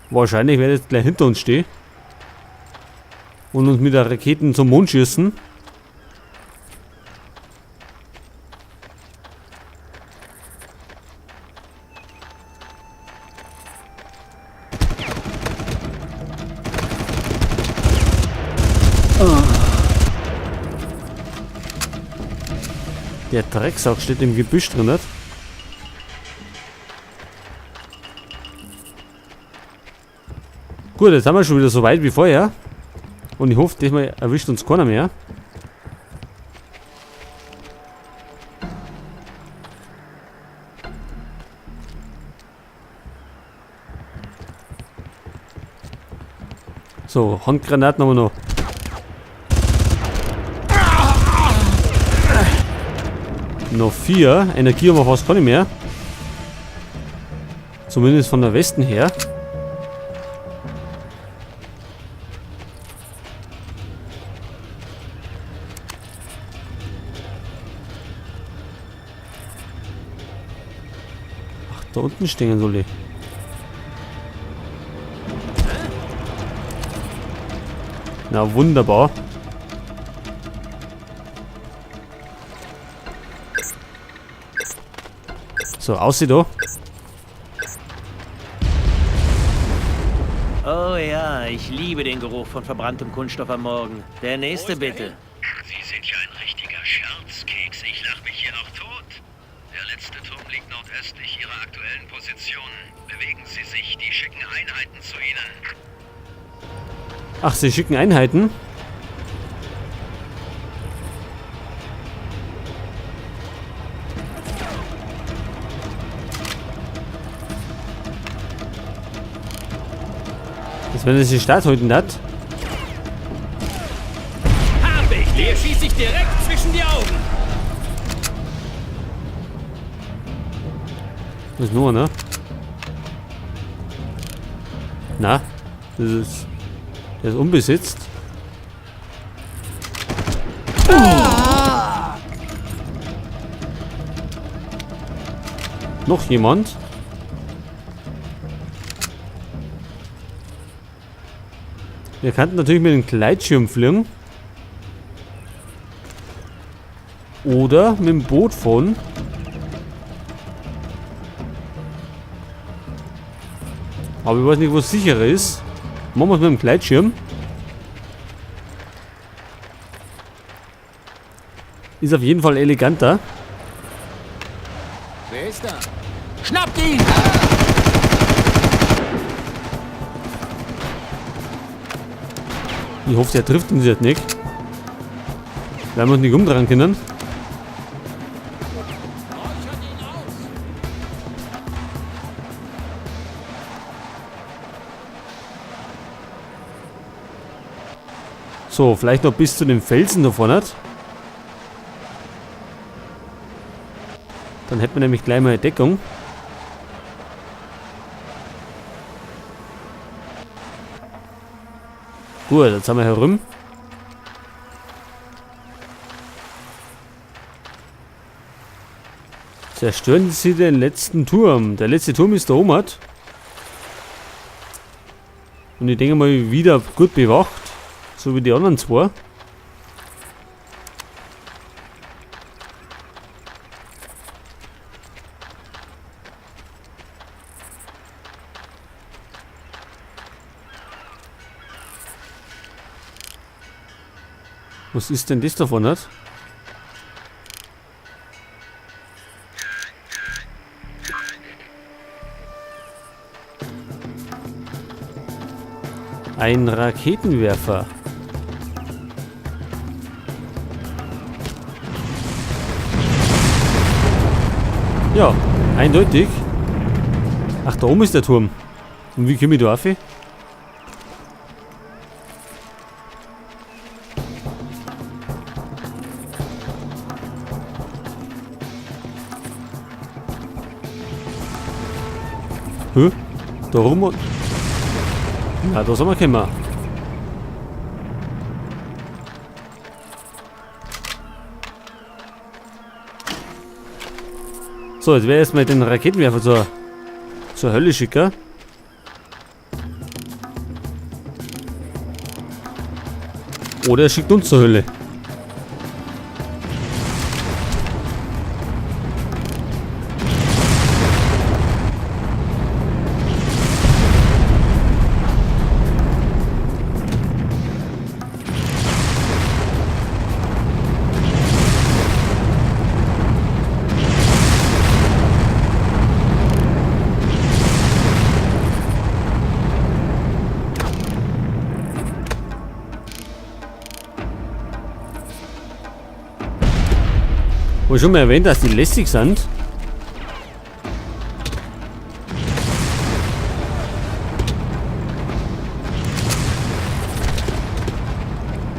Wahrscheinlich wird jetzt gleich hinter uns stehen. Und uns mit der Raketen zum Mond schießen. Der Drecksack steht im Gebüsch drin, nicht? Gut, jetzt sind wir schon wieder so weit wie vorher. Und ich hoffe, diesmal erwischt uns keiner mehr. So, Handgranaten haben wir noch. Noch 4. Energie haben wir fast keine mehr. Zumindest von der Westen her. Ach, da unten stehen soll ich. Na wunderbar. So, aussieht da. Oh ja, ich liebe den Geruch von verbranntem Kunststoff am Morgen. Der nächste bitte. Sie sind ja ein richtiger Scherzkeks. Ich lach mich hier noch tot. Der letzte Turm liegt nordöstlich Ihrer aktuellen Position. Bewegen Sie sich, die schicken Einheiten zu Ihnen. Ach, sie schicken Einheiten? Das wenn es die Stadt heute hat. Hab ich! Dir schieß ich direkt zwischen die Augen! Das ist nur, ne? Na? Das ist. Der ist unbesetzt. Oh. Noch jemand? Wir könnten natürlich mit dem Gleitschirm fliegen. Oder mit dem Boot fahren. Aber ich weiß nicht, wo es sicherer ist. Machen wir es mit dem Gleitschirm. Ist auf jeden Fall eleganter. Wer ist da? Schnappt ihn! Ich hoffe, der trifft uns jetzt nicht. Weil wir uns nicht umdrehen können. So, vielleicht noch bis zu dem Felsen da vorne. Dann hätten wir nämlich gleich mal eine Deckung. Gut, jetzt sind wir herum. Zerstören Sie den letzten Turm. Der letzte Turm ist da oben. Und ich denke mal wieder gut bewacht. So wie die anderen zwei. Was ist denn das davon, nicht? Ein Raketenwerfer. Ja, eindeutig. Ach, da oben ist der Turm. Und wie komme ich da rauf? Hä? Da rum und... Na, da sind wir gekommen. So, jetzt werde ich erstmal den Raketenwerfer zur Hölle schicken. Oder er schickt uns zur Hölle. Habe ich schon mal erwähnt, dass die lästig sind.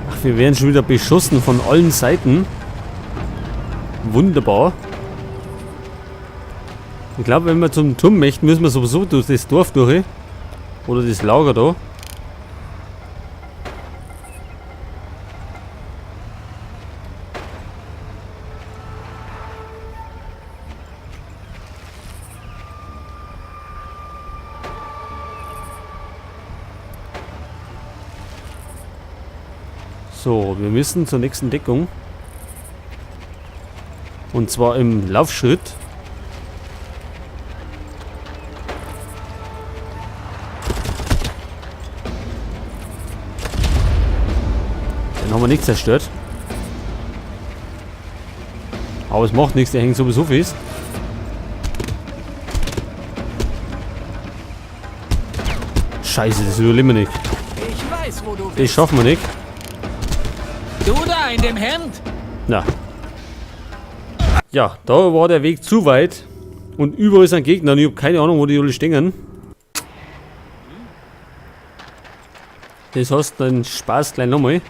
Ach, wir werden schon wieder beschossen von allen Seiten. Wunderbar. Ich glaube, wenn wir zum Turm möchten, müssen wir sowieso durch das Dorf durch. Oder das Lager da. So, wir müssen zur nächsten Deckung. Und zwar im Laufschritt. Den haben wir nicht zerstört. Aber es macht nichts, der hängt sowieso fest. Scheiße, das überleben wir nicht. Ich weiß, wo du Das bist. schaffen wir nicht. Du da in dem Hemd? Na. Ja, da war der Weg zu weit. Und überall sind Gegner und ich hab keine Ahnung, wo die alle stehen. Das heißt, den Spaß gleich nochmal.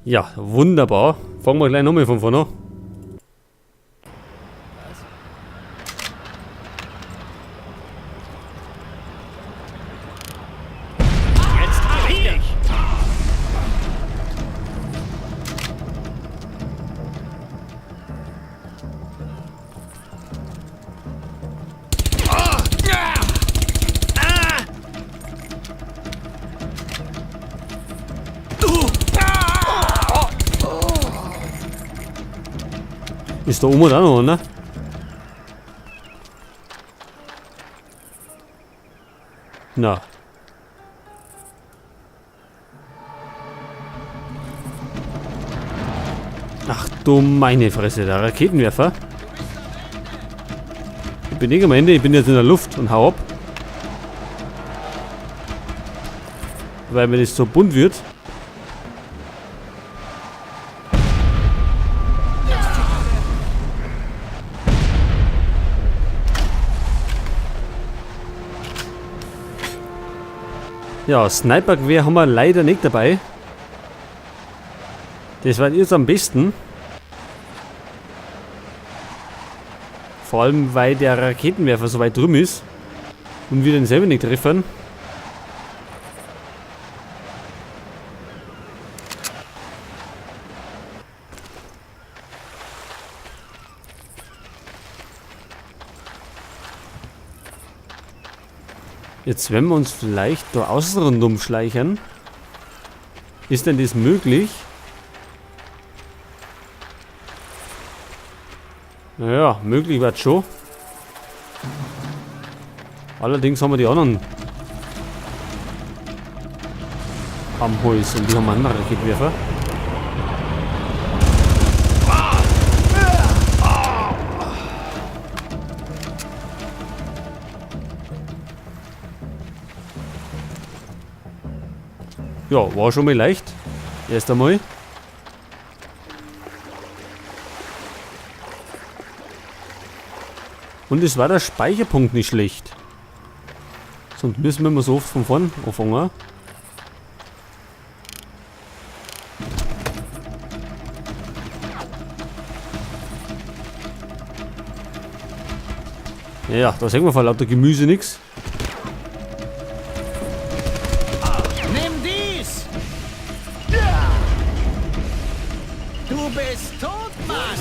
Ja, wunderbar. Fangen wir gleich nochmal von vorne an. Jetzt hab ich dich! Ist da oben auch noch, ne? Na. Ach du meine Fresse, der Raketenwerfer. Ich bin nicht am Ende, ich bin jetzt in der Luft und hau ab. Weil mir das so bunt wird. Ja, Snipergewehr haben wir leider nicht dabei. Das war jetzt am besten. Vor allem, weil der Raketenwerfer so weit drüben ist. Und wir den selber nicht treffen. Jetzt werden wir uns vielleicht da außen rundum schleichen. Ist denn das möglich? Naja, möglich wird's schon. Allerdings haben wir die anderen am Holz und die haben einen anderen Raketenwerfer. Ja, war schon mal leicht. Erst einmal. Und es war der Speicherpunkt nicht schlecht. Sonst müssen wir immer so oft von vorn anfangen. Ja, da sehen wir vor lauter Gemüse nix.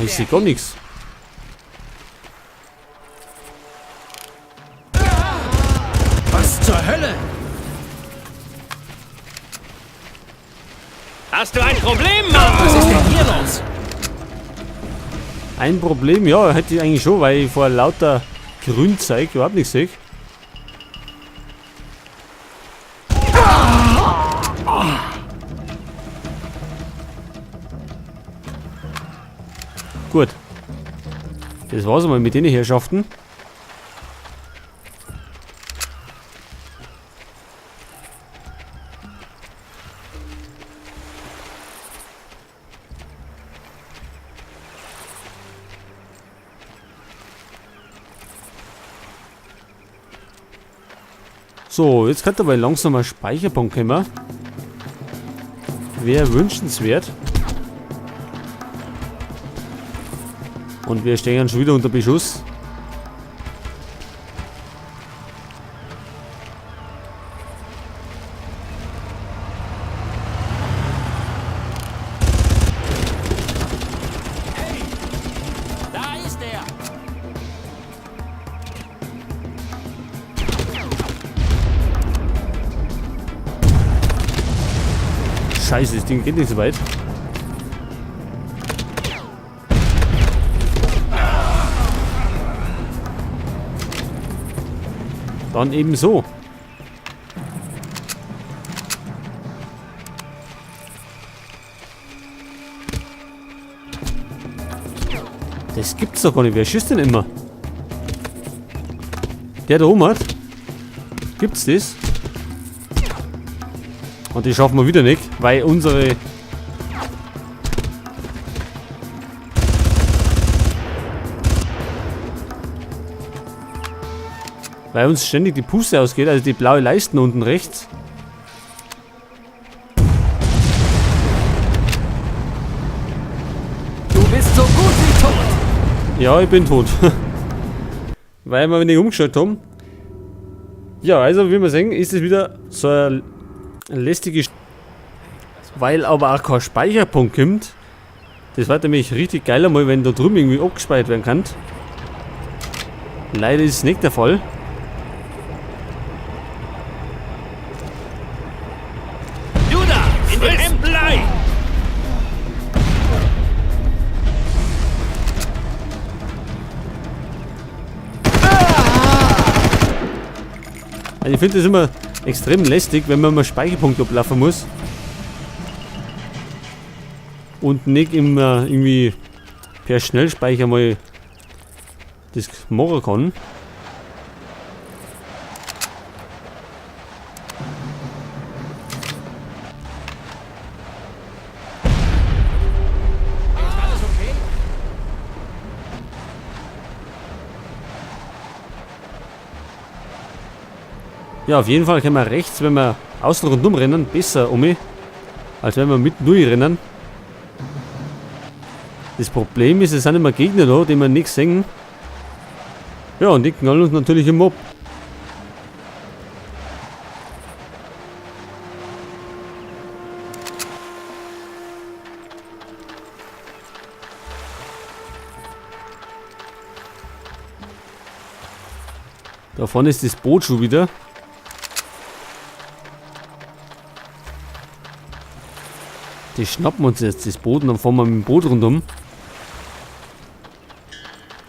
Ich sehe gar nichts. Was zur Hölle? Hast du ein Problem, Mann? Was ist denn hier los? Ein Problem, ja, hätte ich eigentlich schon, weil ich vor lauter Grünzeug überhaupt nichts sehe. Gut. Das war's einmal mit den Herrschaften. So, jetzt könnte aber langsam ein Speicherpunkt kommen. Wäre wünschenswert. Und wir stehen schon wieder unter Beschuss. Hey, da ist er. Scheiße, das Ding geht nicht so weit. Dann eben so. Das gibt's doch gar nicht. Wer schießt denn immer? Der da oben hat. Gibt's das? Und die schaffen wir wieder nicht, weil unsere... Weil uns ständig die Puste ausgeht, also die blaue Leisten unten rechts. Du bist so gut wie tot. Ja, ich bin tot. Weil wir nicht umgeschaut haben. Ja, also wie wir sehen, ist es wieder so eine lästige Sch-, weil aber auch kein Speicherpunkt kommt. Das war nämlich richtig geil einmal, wenn da drüben irgendwie abgespeichert werden kann. Leider ist es nicht der Fall. Du da, in dem Hemd bleib! Also ich finde das immer extrem lästig, wenn man mal Speicherpunkt ablaufen muss. Und nicht immer irgendwie per Schnellspeicher mal das machen kann. Ist alles okay? Ja, auf jeden Fall können wir rechts, wenn wir außen rundum rennen, besser um, als wenn wir mitten durchrennen. Das Problem ist, es sind immer Gegner da, die wir nicht sehen. Ja, und die knallen uns natürlich im Mob. Da vorne ist das Boot schon wieder. Das schnappen wir uns jetzt, das Boot, und dann fahren wir mit dem Boot rundum.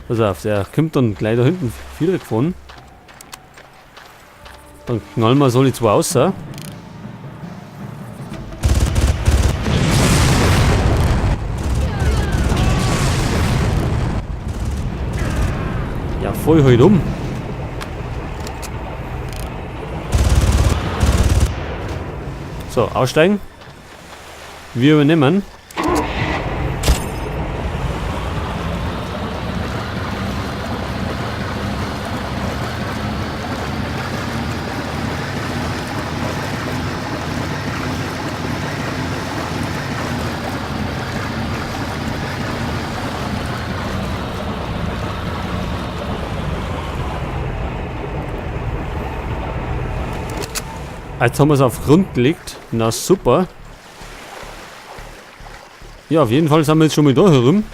Pass auf, der kommt dann gleich da hinten wieder gefahren. Dann knallen wir so die zwei raus. Ja, voll halt um. So, aussteigen. Wir übernehmen. Jetzt haben wir es auf Grund gelegt. Na super. Ja, auf jeden Fall sind wir jetzt schon mal da herum.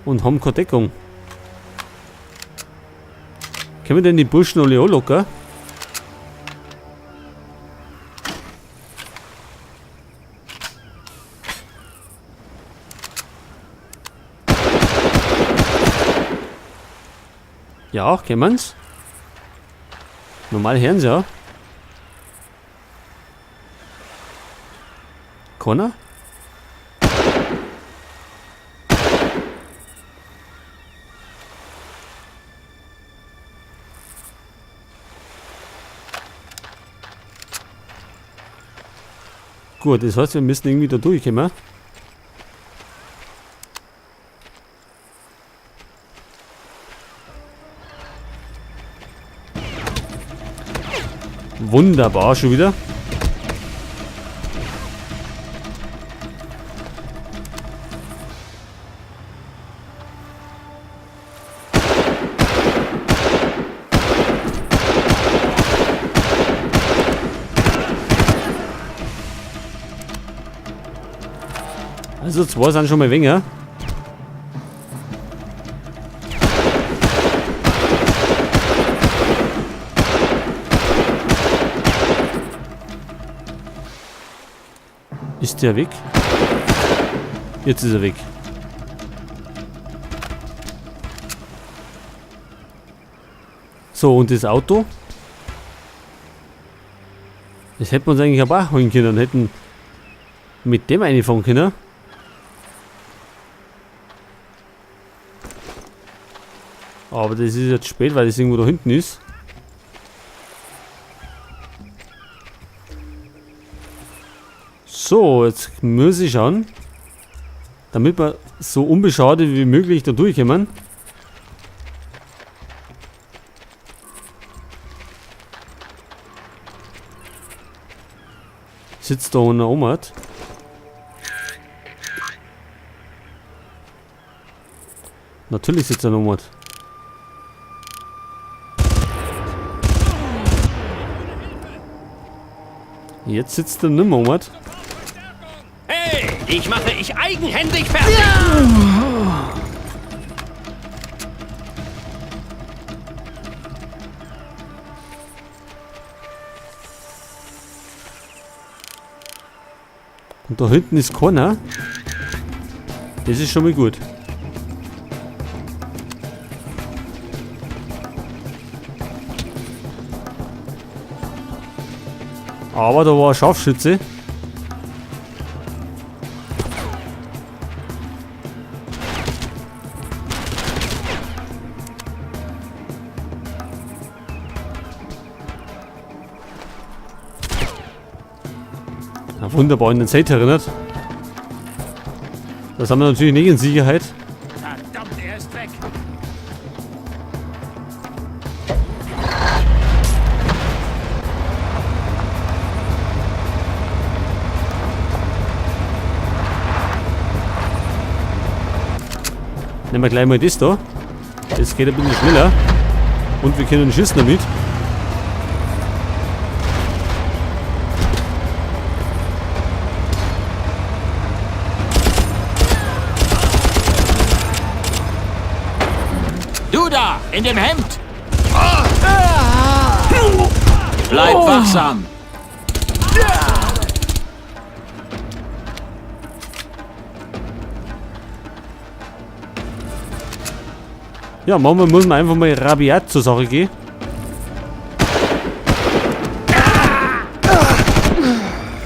Und haben keine Deckung. Können wir denn die Burschen alle anlocken? Ja, können wir's. Normal hören sie ja. Keiner? Gut, das heißt, wir müssen irgendwie da durchkommen. Wunderbar, schon wieder. Also zwei sind schon mal weniger. Ist der weg? Jetzt ist er weg. So, und das Auto? Das hätten wir uns eigentlich aber auch holen können und hätten mit dem reinfahren können. Aber das ist jetzt spät, weil das irgendwo da hinten ist. So, jetzt muss ich schauen, damit wir so unbeschadet wie möglich da durchkommen. Sitzt da einer oben. Natürlich sitzt er noch. Jetzt sitzt er nimmer um. Hey, dich mache ich eigenhändig fertig! Ja. Und da hinten ist keiner. Das ist schon mal gut. Aber da war ein Scharfschütze. Ja, wunderbar in den Zeit erinnert. Das haben wir natürlich nicht in Sicherheit. Verdammt, er ist weg. Nehmen wir gleich mal das da. Das geht ein bisschen schneller. Und wir können schießen damit. Du da, in dem Hemd! Bleib wachsam! Ja, manchmal muss man einfach mal rabiat zur Sache gehen.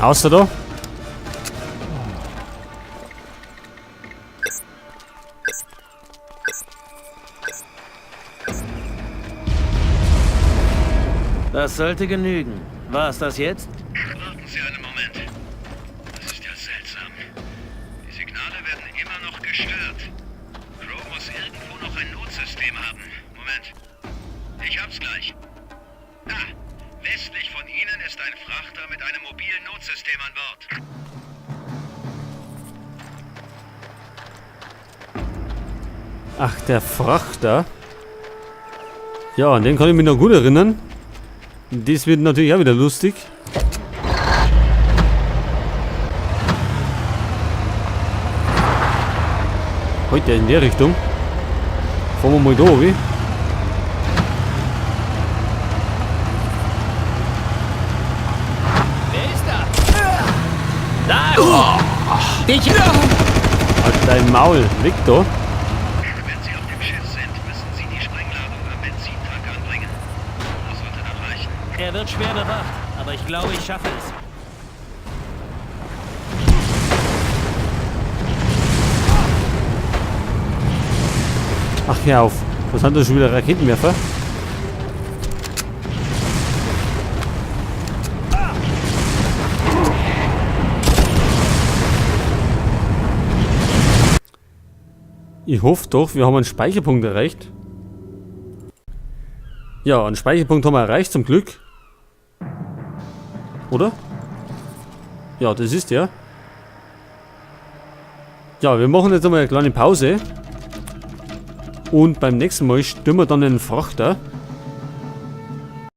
Außer da. Das sollte genügen. War es das jetzt? Warten Sie einen Moment. Das ist ja seltsam. Die Signale werden immer noch gestört. Crow muss irgendwo noch ein Notsystem haben. Moment. Ich hab's gleich. Da! Westlich von Ihnen ist ein Frachter mit einem mobilen Notsystem an Bord. Ach, der Frachter. Ja, an den kann ich mich noch gut erinnern. Das wird natürlich auch wieder lustig. Heute in der Richtung. Fahren wir mal da, wie? Wer ist da? Da! Dich! Halt dein Maul, weg da. Wenn Sie auf dem Schiff sind, müssen Sie die Sprengladung am Benzintank anbringen. Das sollte dann reichen. Er wird schwer bewacht, aber ich glaube, ich schaffe es. Ach, hör auf. Was sind das schon wieder Raketenwerfer? Ich hoffe doch, wir haben einen Speicherpunkt erreicht. Ja, einen Speicherpunkt haben wir erreicht, zum Glück. Oder? Ja, das ist der. Ja, wir machen jetzt einmal eine kleine Pause. Und beim nächsten Mal stürmen wir dann den Frachter.